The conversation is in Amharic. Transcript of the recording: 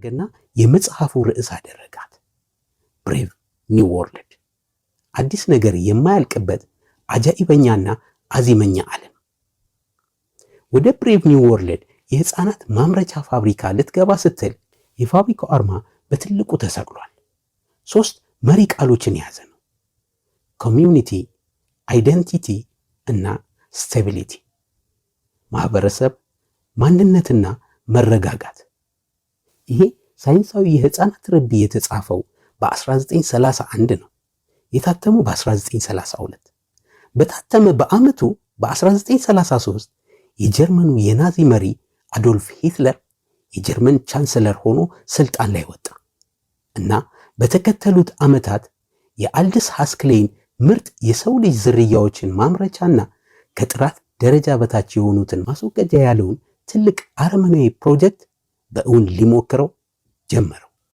አደረገና የመጽሐፉ ርዕስ አደረጋት። Brave New World፣ አዲስ ነገር የማያልቅበት አጃኢበኛና አዚመኛ ዓለም። ወደ Brave New World የህፃናት ማምረቻ ፋብሪካ ልትገባ ስትል የፋብሪካው አርማ በትልቁ ተሰቅሏል። ሶስት መሪ ቃሎችን የያዘ ነው። Community፣ identity እና stability፣ ማህበረሰብ፣ ማንነትና መረጋጋት። ይሄ ሳይንሳዊ የህፃናት ረቢ የተጻፈው በ1931 ነው። የታተመው በ1932። በታተመ በዓመቱ በ1933 የጀርመኑ የናዚ መሪ አዶልፍ ሂትለር የጀርመን ቻንስለር ሆኖ ስልጣን ላይ ወጣ እና በተከተሉት ዓመታት የአልድስ ሃክስሌይን ምርጥ የሰው ልጅ ዝርያዎችን ማምረቻና ከጥራት ደረጃ በታች የሆኑትን ማስወገጃ ያለውን ትልቅ አረመናዊ ፕሮጀክት በእውን ሊሞክረው ጀመረው።